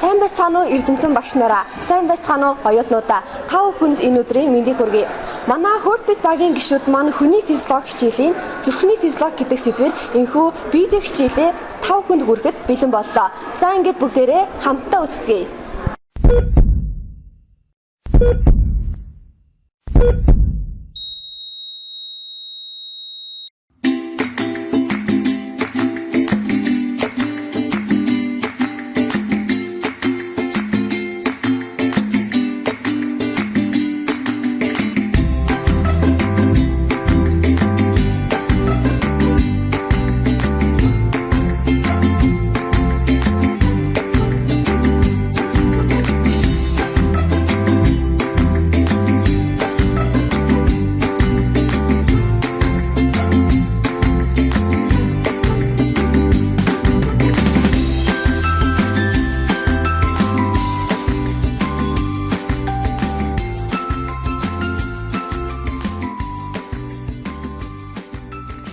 Сайн байцгаана уу эрдэмтэн багш нараа. Сайн байцгаана уу оюутнуудаа. Та бүхэнд энэ өдрийн мэндийг хүргэе. Манай Хөрт бит багийн гишүүд маань хүний физиологи хичээлийн зүрхний физиологи гэдэг сэдвээр энэхүү видео хичээлээ та бүхэнд хүрэхэд бэлэн боллоо. За ингээд бүгдээрээ хамтдаа үзцгээе.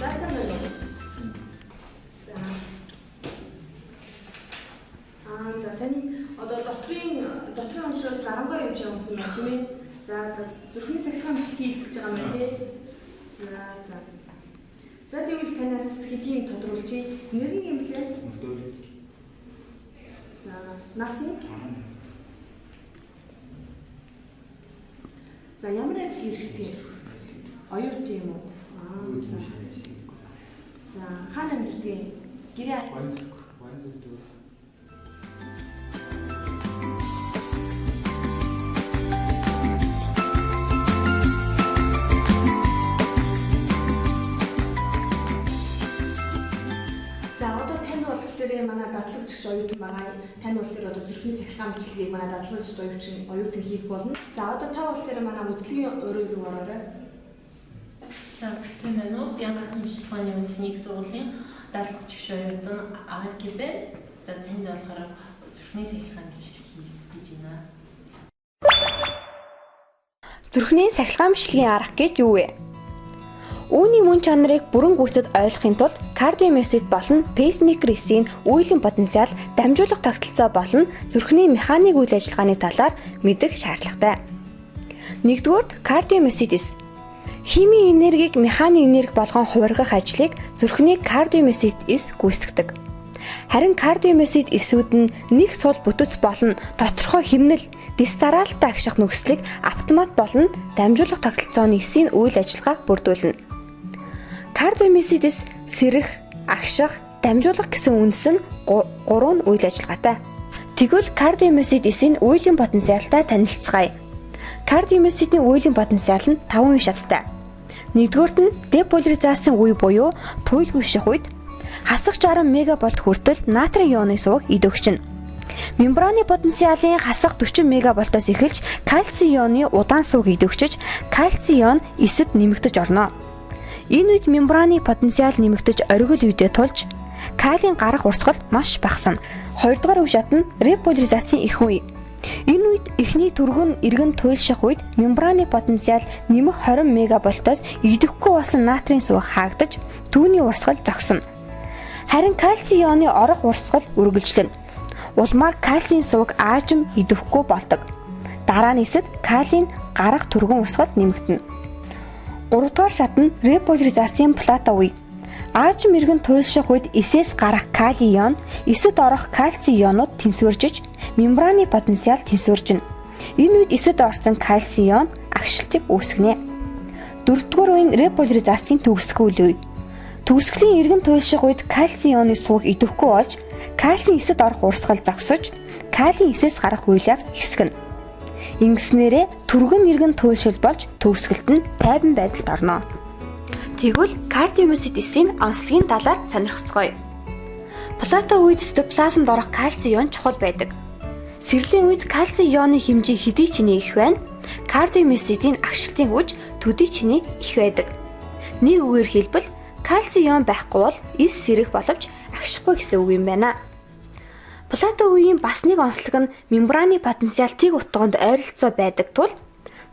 За сайн байна уу? За. За таны одоо дотрын оншоос ларангаа юм чи явуулсан байна тийм ээ? За зүрхний цахилгаан бичлэг хийх гэж байгаа юм байна тий. За. За тэгвэл танаас хэдийн тодруулчих. Нэр нь юм блэ? За нас нь? За ямар ажил эрхэлдэг юм? Оюутан юм уу? За. За хаана амьдардаг юм? Гэрээ. За одоо тань болохоор манай дадлагчч оюутан байгаа. Тань болохоор одоо зүрхний цахилгаан бичлэгийг манай дадлагчч оюутан хийх болно. За одоо та болохоор манай үзлэгийн өрөө рүү ороорой. За сайн байна уу? Бянгахын шилхооны үндэсний их сургуулийн даалгавч оюутан Агав байна. За танд болохоор зүрхний сахилгаан бичлэг хийх гэж байна. Зүрхний сахилгаан бичлэгийн арга гэж юу вэ? Үүний мөн чанарыг бүрэн гүйцэд ойлгохын тулд кардиомиоцит болон пейсмейкер эсийн үйлийн потенциал, дамжуулах тогтолцоо болон зүрхний механик үйл ажиллагааны талаар мэдэх шаардлагатай. Нэгдүгээрт кардиомиоцит эс. Химийн энергийг механик энерги болгон хувиргах ажлыг зүрхний кардиомиоцит эс гүйцэтгэдэг. Харин кардиомиоцит эсүүд нь нэг сул бүтэц болон тодорхой химнэл дис дараалалтай агших нөхцөлийг автомат болон дамжуулах тогтолцооны эсийн үйл ажиллагаа бүрдүүлнэ. Кардиомиоцит эс сэрэх, агших, дамжуулах гэсэн үндсэн гурван үйл ажиллагаатай. Тэгвэл кардиомиоцит эсийн үйлийн потенциалтай танилцгаая. Кардиомиоцитийн үйлийн потенциал нь 5 үе шаттай. Нэгдүгээрт нь деполяризацийн үе буюу туйлгүйших үед хасах 60 мегавольт хүртэл натрий ионы суваг идэвхжинэ. Мембраны потенциалын хасах 40 мегавольтоос эхэлж кальций ионы удаан суваг идэвхжиж кальций ион эсэд нэмэгдэж орно. Энэ үед мембраны потенциал нэмэгдэж оргил үедээ тулж калийн гарах урсгал маш багасна. Хоёрдугаар үе шат нь реполяризацийн их үе. Энэ үед эхний түргэн эргэн туйлших үед мембраны потенциал нэмэх 20 мегавольтоос идэвхгүй болсон натрийн суваг хаагдаж түүний урсгал зогсно. Харин кальций ионы орох урсгал үргэлжлэнэ. Улмаар кальцийн суваг аажим идэвхгүй болдог. Дараа нь эсэд калийн гарах түргэн урсгал нэмэгдэнэ. Гуравдугаар шат нь реполяризацийн плато үе. Аажим эргэн туйлших үед эсээс гарах кали ион, эсэд орох кальций ионууд тэнцвэржиж, мембраны потенциал тэнцвэржинэ. Энэ үед эсэд орсон кальций ион агшилтыг үүсгэнэ. Дөрөвдүгээр үе нь реполяризацийн төгсгөл үе. Төгсгөлийн эргэн туйлших үед кальций ионы суваг идэвхгүй болж, кальцийн эсэд орох урсгал зогсож, калийн эсээс гарах үйл явц хэсгэнэ. Ингэснээрээ түргэн эргэн туйлшил болж төгсгөлт нь тайван байдалд орно. Тэгвэл кардиомиоцит эсийн онцлогийн талаар сонирхцгоё. Плато үед цитоплазмд орох кальций ион чухал байдаг. Сэрлийн үед кальций ионы хэмжээ хэдий ч нэ их байна. Кардиомиоцитийн агшилтын хүч төдий ч нэ их байдаг. Нэг үгээр хэлбэл кальций ион байхгүй бол эс сэрэх боловч агшихгүй гэсэн үг юм байна. Плато үеийн бас нэг онцлог нь мембраны потенциал тэг утганд ойролцоо байдаг тул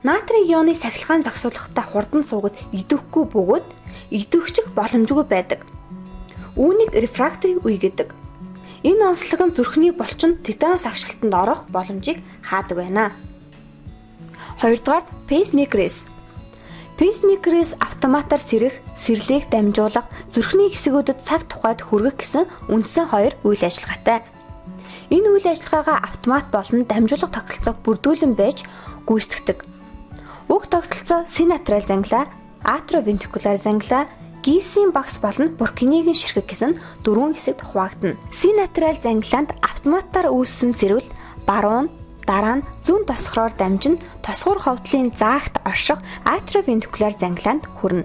натрий ионыг сахилгаан зогсуулахдаа хурдан суугад идэвхгүй бөгөөд идэвхжих боломжгүй байдаг. Үүнийг рефрактори үе гэдэг. Энэ онцлог нь зүрхний булчин тетанус агшилтанд орох боломжийг хаадаг байна. Хоёрдугаарт пейсмейкерээс. Пейсмейкерээс автоматар сэрэх, сэрлийг дамжуулах, зүрхний хэсгүүдэд цаг тухайд хүргэх гэсэн үндсэн хоёр үйл ажиллагаатай. Энэ үйл ажиллагаагаа автомат болон дамжуулах тогтолцоог бүрдүүлэн байж гүйцэтгэдэг. Уг тогтолцоо синатрал зангилаа, атриовентрикуляр зангилаа, гисийн багс болон буркинигийн ширхэг гэсэн дөрвөн хэсэгт хуваагдана. Синатрал зангилаанд автоматар үүссэн сэрвэл баруун, дараа нь зүүн тосхроор дамжин тосгуур ховдлын заагт орших атриовентрикуляр зангилаанд хүрнэ.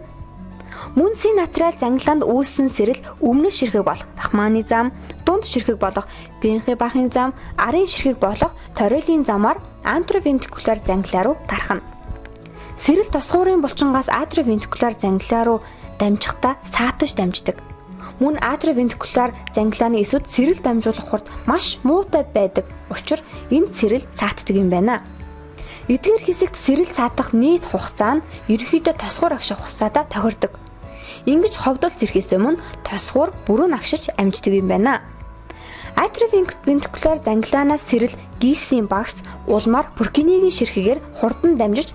Мөн синатрал зангилаанд үүссэн сэрэл өмнөд ширхэг болох Бахманы зам, дунд ширхэг болох Бенхи бахын зам, арын ширхэг болох Торрелийн замаар антровентрикуляр зангилаа руу тархна. Сэрэл тосгуурын булчингаас атриовентрикуляр зангилаа руу дамжихдаа саатаж дамждаг. Мөн атриовентрикуляр зангилааны эсүүд сэрэл дамжуулах хурд маш муутай байдаг учир энэ сэрэл саатдаг юм байна. Эдгээр хэсэгт сэрэл саатах нийт хугацаа нь ерөнхийдөө тосгуур агших хугацаатай тохирдог. Ингэж ховдол сэрхээс өмнө тосгуур бүрэн агшиж амждаг юм байна. Атриовентрикуляр зангилаанаас сэрэл гисийн багс улмаар буркинигийн ширхэгээр хурдан дамжиж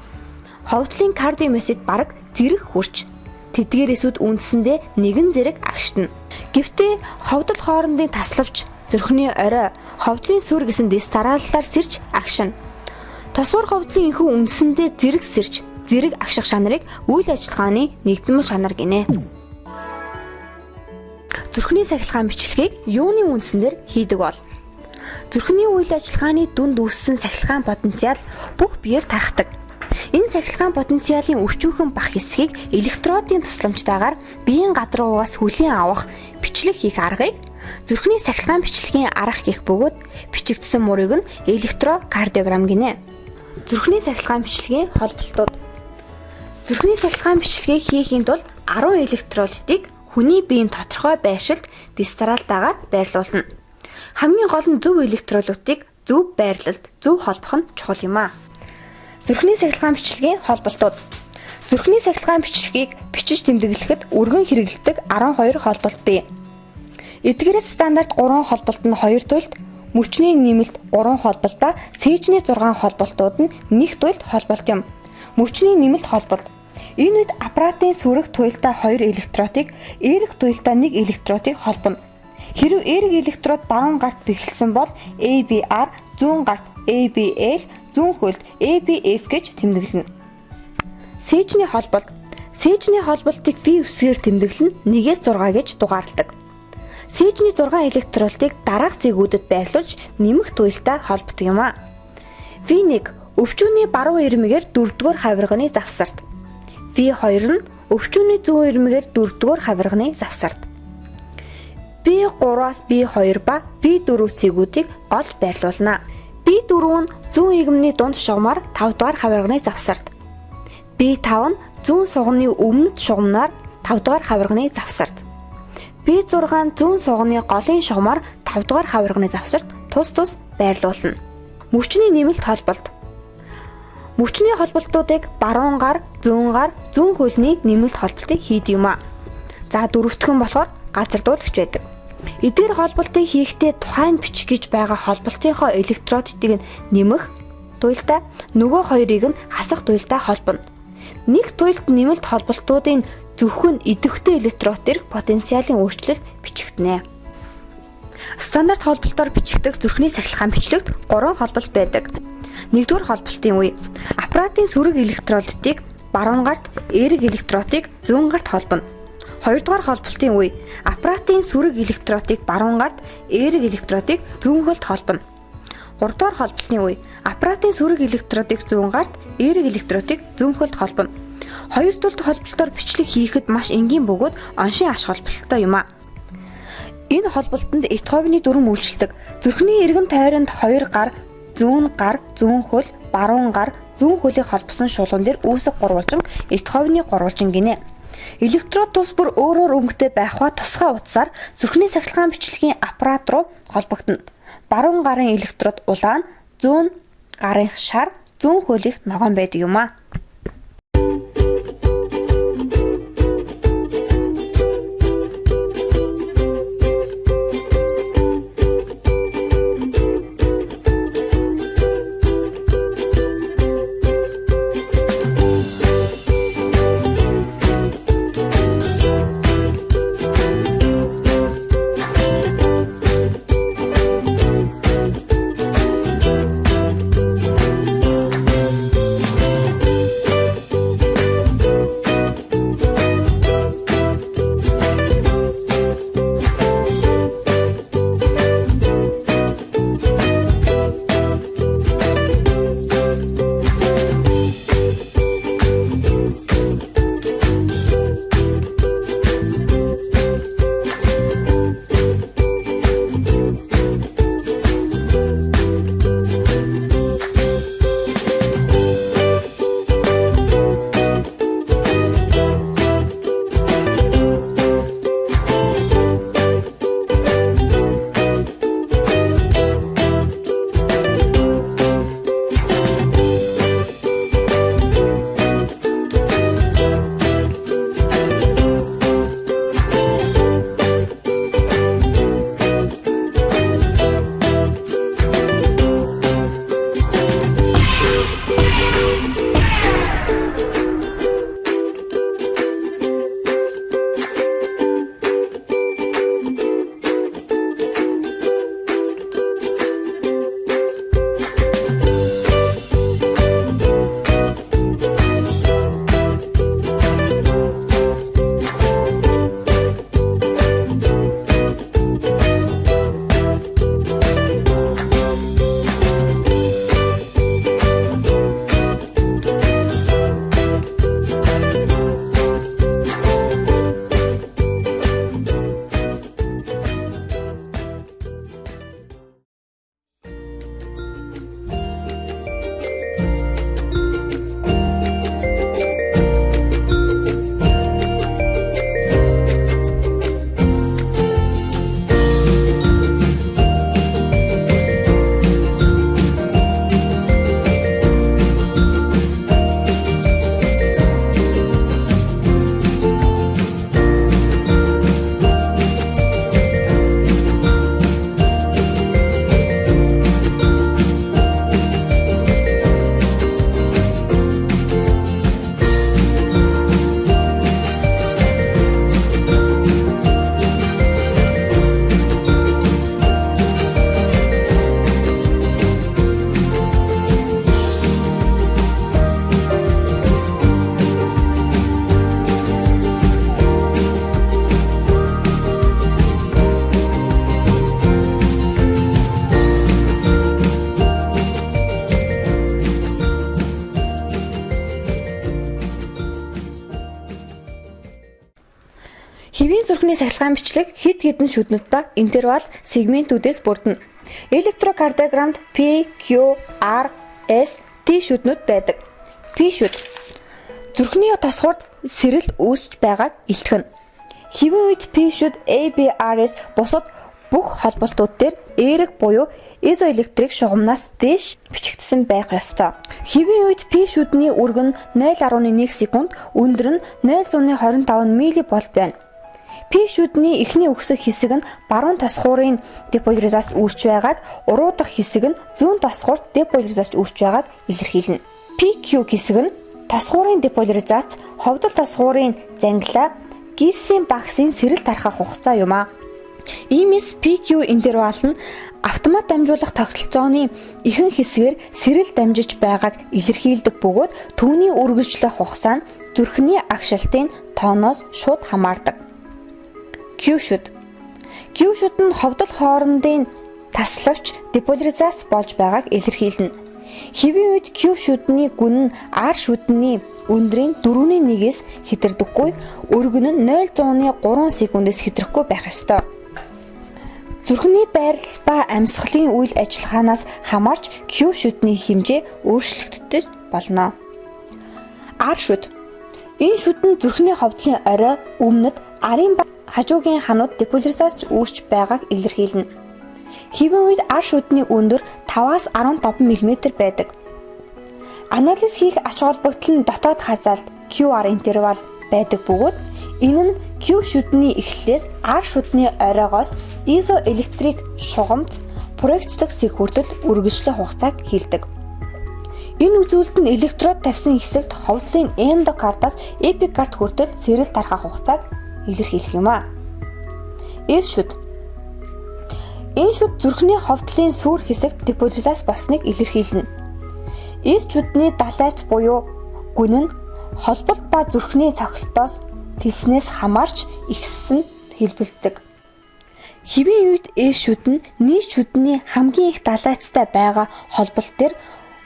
ховдлын кардиомиосит бараг зэрэг хүрч тэдгээр эсүүд үндсэндээ нэгэн зэрэг агшдана. Гэвтээ ховдол хоорондын таславч, зүрхний орой, ховдлын сүр гэсэн дэс тарааллаар сэрч агшина. Тосгор ховдлын энхүү үндсэндээ зэрэг сэрч, зэрэг агших шанарыг үйл ажиллагааны нэгдмэл шанар гинэ. Зүрхний сахилгаан бичлэгийг юуны үндсэн дээр хийдэг бол? Зүрхний үйл ажиллагааны дүнд үүссэн сахилгаан потенциал бүх биеэр тархдаг. Энэ сахилгаан потенциалын өвчүүхэн бах хэсгийг электродын тусламжтайгаар биеийн гадруугаас хүлээн авах, бичлэг хийх аргыг зүрхний сахилгаан бичлэгийн арга гэх бөгөөд бичигдсэн мөрийг нь электрокардиограмм гинэ. Зүрхний сахилгаан бичлэгийн холболтууд. Зүрхний сахилгаан бичлэгийг хийхийн тулд 10 электролитыг хүний биеийн тодорхой байршилд дистаралтаагаар байрлуулна. Хамгийн гол нь зөв электролитыг зөв байрлалд зөв холбох нь чухал юм аа. Зүрхний сахилгаан бичлэгийн холболтууд. Зүрхний сахилгаан бичлэгийг бичиж тэмдэглэхэд өргөн хэрэглэдэг 12 холболт бий. Эдгээрээс стандарт 3 холболт нь 2 туйлд, мөчний нэмэлт 3 холболт ба сээжний 6 холболтууд нь 1 туйлд холболт юм. Мөчний нэмэлт холболт. Энэ үед аппаратын сүрэг туйлдаа 2 электродыг, эерэг туйлдаа 1 электродыг холбоно. Хэрв эерэг электрод баруун гарт бэхэлсэн бол ABR, зүүн гарт ABL, зүүн хөлд ABF гэж тэмдэглэнэ. Сээжний холболт. Сээжний холболтыг V үсгээр тэмдэглэн 1-ээс 6 гэж дугаарладаг. Сээжний 6 электролтыг дараах зэгүүдэд байрлуулж нэмэх туйлтай холбодог юм а. V1 өвчүүний баруун ирмэгээр 4-р хавирганы завсарт. V2 нь өвчүүний зүүн ирмэгээр 4-р хавирганы завсарт. B3-аас B2 ба B4 цэгүүдийг гол байрлуулна. B4 нь зүүн игэмний дунд шугамар 5 дугаар хавирганы завсарт. B5 нь зүүн суганы өмнөд шугамнаар 5 дугаар хавирганы завсарт. B6 нь зүүн суганы голын шугамар 5 дугаар хавирганы завсарт тус тус байрлуулна. Мөчний нэмэлт холболт. Мөчний холболтуудыг баруун гар, зүүн гар, зүүн хөлний нэмэлт холболтыг хийдэг юм а. За дөрөвдөх нь болохоор газардуулагч байдаг. Эдгээр холболтыг хийхдээ тухайн бичих гэж байгаа холболтынхоо электродыг нь нэмэх туйлтай, нөгөө хоёрыг нь хасах туйлтай холбоно. Нэг туйлд нэмэлт холболтуудын зөвхөн идэвхтэй электрод дээрх потенциалын өөрчлөлт бичигдэнэ. Стандарт холболтоор бичигдэх зүрхний сахилгаан бичлэгт 3 холболт байдаг. Нэгдүгээр холболтын үе аппаратын сөрөг электролитыг баруун гарт, эерэг электродыг зүүн гарт холбоно. Хоёрдугаар холболтын үе аппаратын сөрөг электродыг баруун гарт, эерэг электродыг зүүн хөлд холбоно. Гуравдугаар холболтын үе аппаратын сөрөг электродыг зүүн гарт, эерэг электродыг зүүн хөлд холбоно. Хоёр тулд холболтоор бичлэг хийхэд маш энгийн бөгөөд оншийн аш холболттой юм а. Энэ холболтонд Бетховений дүрэм үйлчилдэг. Зүрхний эргэн тойронд хоёр гар, зүүн гар, зүүн хөл, баруун гар, зүүн хөлийг холбосон шулуун дээр үүсэх гурвалжин Бетховений гурвалжин гинэ. Электрод тус бүр өөр өөр өнгөтэй байх ба тусгай утсаар зүрхний сахилгаан бичлэгийн аппарат руу холбогдоно. Баруун гарын электрод улаан, зүүн гарын шар, зүүн хөлийнх ногоон байдаг юм а. Хэвийн зүрхний сахилгаан бичлэг хэд хэдэн шүднүүд ба интервал сегментүүдээс бүрдэнэ. Электрокардиограммд P, Q, R, S, T шүднүүд байдаг. P шүд зүрхний тосгуурт сэрэл үүсч байгааг илтгэнэ. Хэвийн үед P шүд ABRS бусад бүх холболтууд дээр эерэг буюу изоэлектрик шугамнаас дээш бичигдсэн байх ёстой. Хэвийн үед P шүдний өргөн 0.1 секунд, өндөр нь 0.25 милливольт байна. P шүдний эхний өксөх хэсэг нь баруун тосхуурын деполяризац үүсч байгааг, уруу дахь хэсэг нь зүүн тосхуурт деполяризац үүсч байгааг илэрхийлнэ. PQ хэсэг нь тосхуурын деполяризац, ховдол тосхуурын зангилаа, гисийн багсын сэрэл тархах хугацаа юм а. Иймээс PQ интервал нь автомат дамжуулах тогтолцооны ихэнх хэсгээр сэрэл дамжиж байгааг илэрхийлдэг бөгөөд түүний үргэлжлэх хугацаа нь зүрхний агшилтын тооноос шууд хамаардаг. Q шүд. Q шүд нь ховдол хоорондын таславч деполяризац болж байгааг илэрхийлнэ. Хэвийн үед Q шүдний гүн нь R шүдний өндрийн 4-ний 1-ээс хэтэрдэггүй, өргөн нь 0.3 секундээс хэтрэхгүй байх ёстой. Зүрхний байрлал ба амьсгалын үйл ажиллагаанаас хамаарч Q шүдний хэмжээ өөрчлөгдөж болно. R шүд. Энэ шүд нь зүрхний ховдлын орой, өмнөд, арын ба хажуугийн ханууд деполяризац үүсч байгааг илэрхийлнэ. Хэвийн үед R шүдний өндөр 5-аас 15 мм байдаг. Анализ хийх ач холбогдол нь дотоод хазаалт QR интервал байдаг бөгөөд энэ нь Q шүдний эхлэлээс R шүдний оройгоос изоэлектрик шугамц проекцлох цэг хүртэл үргэлжлэх хугацааг хэлдэг. Энэ үзүүлэлт нь электрод тавьсан хэсэгт ховдлын эндокардаас эпикард хүртэл сэрэл тархах хугацааг илэрхийлэх юм а. S шүд. Энэ шүд зүрхний ховдлын сүүр хэсэгт деполяризац болсныг илэрхийлнэ. S шүдний далайц буюу гүн нь холболт ба зүрхний цохилтоос тэлснээс хамаарч ихссэн хэлбэлздэг. Хэвийн үед S шүд нь нийт шүдний хамгийн их далайцтай байгаа холболт дээр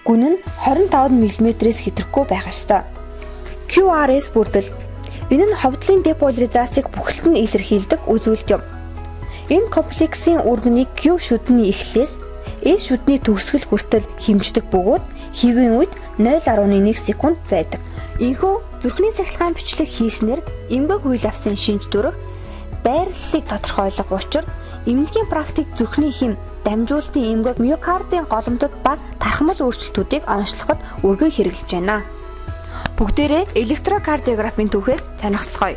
гүн нь 25 мм-ээс хэтрэхгүй байх ёстой. QRS бүрдэл. Энэ нь ховдлын деполяризацийг бүхэлд нь илэрхийлдэг үзүүлэлт юм. Энэ комплексын өргөнийг Q шүдний эхлэлээс S шүдний төгсгөл хүртэл хэмждэг бөгөөд хэвийн үед 0.1 секунд байдаг. Энэхүү зүрхний сахилгаан бичлэг хийснээр эмгэг үйл явцын шинж төрөх байрлалыг тодорхойлох учир эмнэлгийн практик зүрхний хэм дамжуулалтын эмгэг миокардын голомтод ба тархмал өөрчлөлтүүдийг онцлоход өргөн хэрэглэж байна. Бүгдээрээ электрокардиографийн түүхээс сонирхолтой.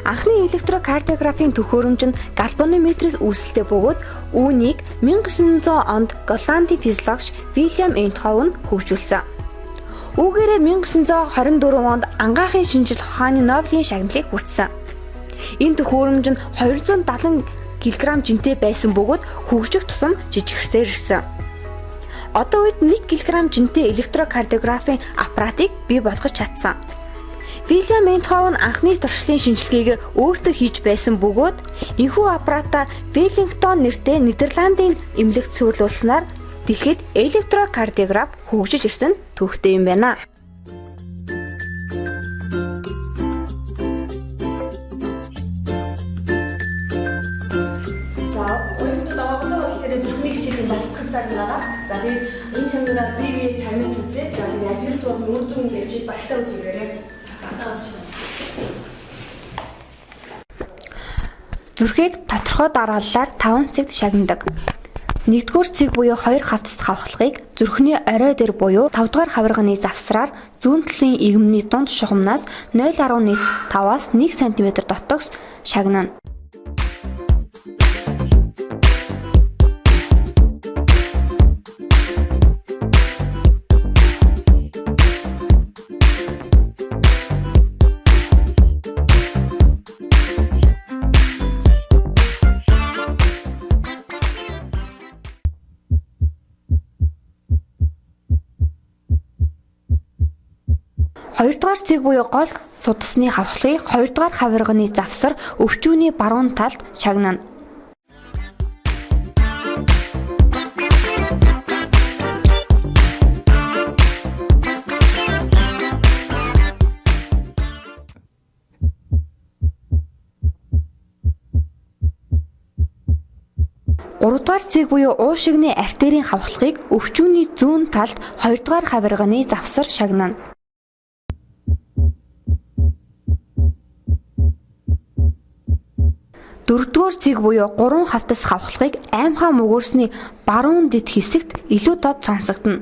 Анхны электрокардиографийн төхөөрөмж нь гальванометрээс үүсэлтэй бөгөөд үүнийг 1900 онд Голландын физиологч Вильям Эйнтховен хөгжүүлсэн. Үүгээрээ 1924 онд ангаахын шинжлэх ухааны Нобелийн шагналыг хүртсэн. Энэ төхөөрөмж нь 270 кг жинтэй байсан бөгөөд хөгжих тусам жижигэрсээр ирсэн. Одоо үед 1 кг жинтэй электрокардиографийн аппаратыг бий болгож чадсан. Вильям Эйнтховен анхны туршлын шинжилгээг өөртөө хийж байсан бөгөөд энэхүү аппаратаа Веллингтон нэртэй Нидерландын эмнэлэгт суурилуулснаар дэлхийд электрокардиограф хөгжиж ирсэн түүхтэй юм байна. За, оюутнууд одоо болохоор зүрхний хичээлийн бацтгах цаг байгаа. За, тэгээд энэ чанараар бие бие чанарч үзээ. За, тэгээд ажиглалт бол үр дүн явж багштай үзүүлээрэй. Зүрхийг тодорхой дарааллаар 5 цэгт шагнадаг. Нэгдүгээр цэг буюу 2 хавтаст хавхлагыг зүрхний орой дээр буюу 5 дугаар хавирганы завсраар зүүн талын ирмний дунд шугамнаас 0.5-аас 1 см дотогс шагнана. Хоёрдугаар цэг буюу гол судасны хавхлагыг хоёрдугаар хавирганы завсар өвчүүний баруун талд шагнана. 3 дугаар цэг буюу уушигны артерийн хавхлагыг өвчүүний зүүн талд 2 дугаар хавирганы завсар шагнана. Дөрөвдүгээр цэг буюу 3 хавтас хавхлагыг аймхаа мөгөөрсний баруун дэд хэсэгт илүү тод сонсогдоно.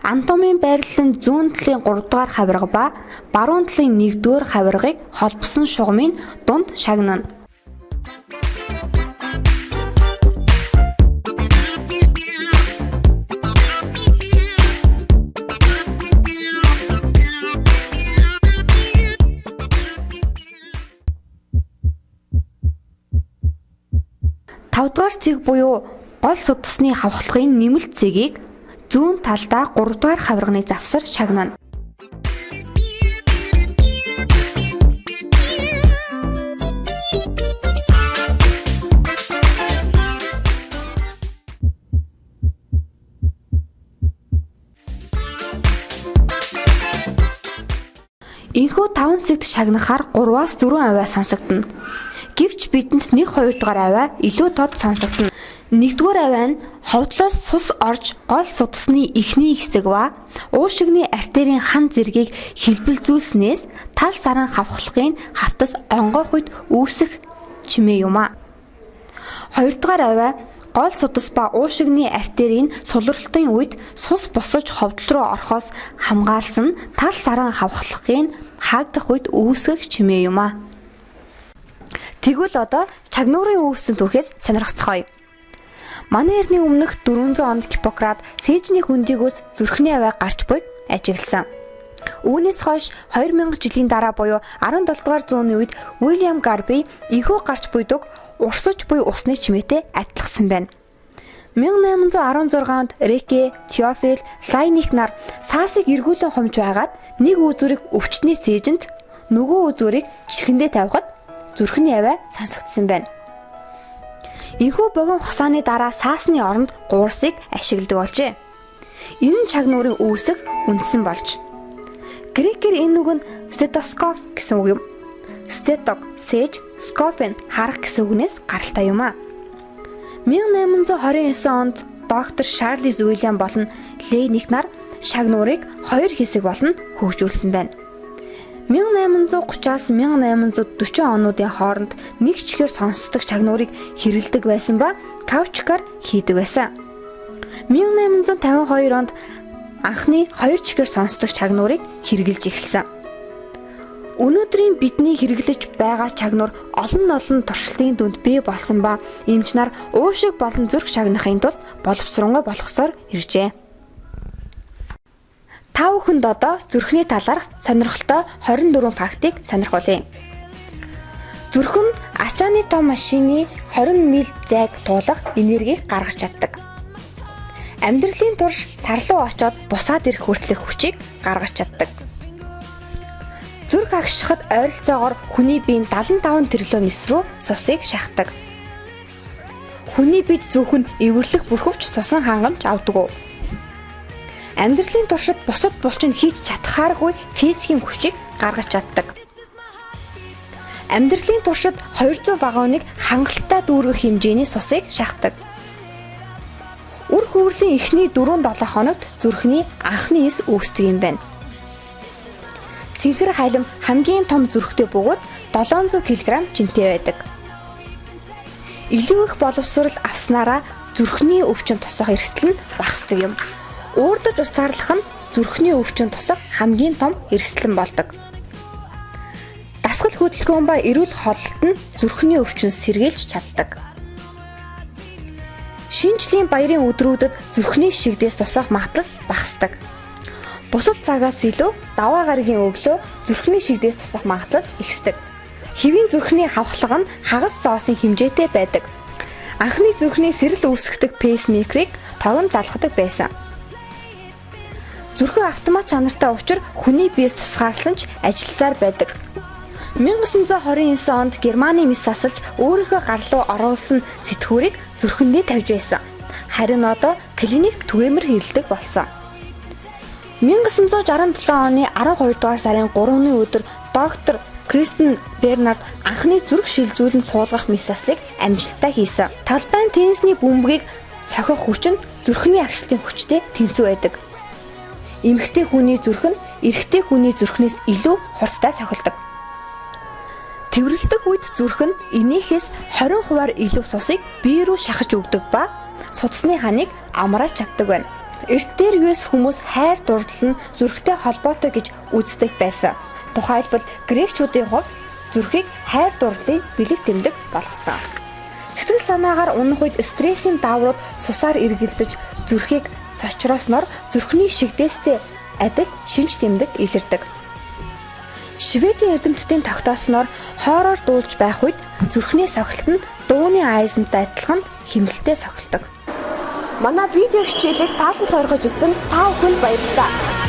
Анатомийн байрлал нь зүүн талын 3 дугаар хавирга ба баруун талын 1 дугаар хавиргыг холбосон шугамын дунд шагнана. Тавдугаар цэг буюу гол судасны хавхлагын нэмэлт цэгийг зүүн талдаа 3 дугаар хавирганы завсар шагнана. Энэхүү 5 цэгт шагнахаар 3-аас 4 авиа сонсогдоно. Гэвч бидэнд 1 2 дугаар авиа илүү тод сонсогдоно. 1-р авиа нь ховдлоос сус орж гол судасны эхний хэсэг ба уушигны артерийн хан зэргийг хэлбэлзүүлснээс тал саран хавхлагын хавтас онгойх үед үүсэх чимээ юм а. 2 дугаар авиа гол судас ба уушигны артерийн сулралтын үед сус босож ховдол руу орохоос хамгаалсан тал саран хавхлагын хаагдах үед үүсгэх чимээ юм а. Тэгвэл одоо чагнуурын үүссэн түүхээс сонирхцгоё. Манай эртний өмнөх 400 онд Гиппократ сээжний хөндийгөөс зүрхний авиа гарч буйг ажигласан. Үүнээс хойш 2000 жилийн дараа буюу 17 дугаар зууны үед Уильям Гарби энэхүү гарч буйдаг урсаж буй усны чимээтэй адилхсан байна. 1816 онд Реке, Теофил, Лайник нар саасыг эргүүлэн хумж байгаад нэг үзүүрийг өвчтний сээжинд, нөгөө үзүүрийг чихэндээ тавихад зүрхний авиа сонсогдсон байна. Энэхүү богино хугацааны дараа саасны оронд гуурсыг ашигладаг болжээ. Энэ нь чагнуурын үүсэх үндсэн болж. Грекээр энэ үг нь стетоскоп гэсэн үг юм. Стетог, сэж, скофен харах гэсэн үгнээс гаралтай юм а. 1829 онд доктор Шарлиз Уильям болон Лейник нар шагнуурыг хоёр хэсэг болон хөгжүүлсэн байна. 1830-аас 1840 онуудын хооронд нэг чихээр сонсдог чагнуурыг хэрэглэдэг байсан ба каучукаар хийдэг байсан. 1852 онд анхны хоёр чихээр сонсдог чагнуурыг хэрэглэж эхэлсэн. Өнөөдрийн бидний хэрэглэж байгаа чагнуур олон олон туршилтын дүнд бий болсон ба эмч нар уушиг болон зүрх шагнахын тулд боловсронгуй болгосоор иржээ. Та бүхэнд одоо зүрхний талаарх сонирхолтой 24 фактыг сонирхуулъя. Зүрх нь ачааны том машины 20 миль зайг туулах энергийг гаргаж чаддаг. Амьдралын турш сар руу очоод бусаад ирэх хүртэлх хүчийг гаргаж чаддаг. Зүрх агшихад ойролцоогоор хүний биеийн 75 триллион нис рүү сусыг шахдаг. Хүний бид зөвхөн эвэрлэх бүрхөвч сусан хангамж авдаг. Амьдралын туршид бусад булчин хийж чадхааргүй физикийн хүчийг гаргаж чаддаг. Амьдралын туршид 200 вагоныг хангалттай дүүргэх хэмжээний сусыг шахдаг. Үр хөврлийн эхний 4-7 хоногт зүрхний анхны эс үүсдэг юм байна. Цэнхэр халим хамгийн том зүрхтэй бөгөөд 700 кг жинтэй байдаг. Илүү их боловсрол авснараа зүрхний өвчин тусах эрсдэл нь багасдаг юм. Уурлаж уцаарлах нь зүрхний өвчин тусах хамгийн том эрсдлэн болдог. Дасгал хөдөлгөөн ба эрүүл хооллолт нь зүрхний өвчнөөс сэргийлж чаддаг. Шинэ жилийн баярын өдрүүдэд зүрхний шигдээс тусах магадлал багасдаг. Бусад цагаас илүү даваа гарагийн өглөө зүрхний шигдээс тусах магадлал ихсдэг. Хэвийн зүрхний хавхлага нь хагас зоосын хэмжээтэй байдаг. Анхны зүрхний сэрэл үүсгэдэг пейсмейкерийг тогон залгадаг байсан. Зүрхэн автомат чанартай учир хүний биес тусгаарласан ч ажилласаар байдаг. 1929 онд Германы мэс засалж өөрийнхөө гар руу оруулсан сэтгүүрийг зүрхэндээ тавьж байсан. Харин одоо клиникт түгээмэр хэрэглэдэг болсон. 1967 оны 12 дугаар сарын 3-ны өдөр доктор Кристен Бернард анхны зүрх шилжүүлэн суулгах мэс заслыг амжилттай хийсэн. Талбайн теннисний бөмбөгийг сохих хүч нь зүрхний агшлтын хүчтэй тэнцүү байдаг. Эмэгтэй хүний зүрх нь эрэгтэй хүний зүрхнээс илүү хурдтай сохилдог. Тэврэлдэх үед зүрх нь инээхээс 20 хувиар илүү цусыг бие рүү шахаж өгдөг ба судасны ханыг амрааж чаддаг байна. Эрт дээр үеэс хүмүүс хайр дурлал нь зүрхтэй холбоотой гэж үздэг байсан. Тухайлбал грекчүүдийн хувьд зүрхийг хайр дурлалын бэлэг тэмдэг болгосон. Сэтгэл санаагаар унах үед стрессийн дааврууд сусаар эргэлдэж зүрхийг цочроосноор зүрхний шигдээстэй адил шинж тэмдэг илэрдэг. Шведийн эрдэмтдийн тогтоосноор хоороор дуулж байх үед зүрхний сохилт нь дууны айзмтай адилхан хэмнэлттэй сохилдог. Манай видео хичээлийг таалан цорхож үзсэн та бүхэнд баярлалаа.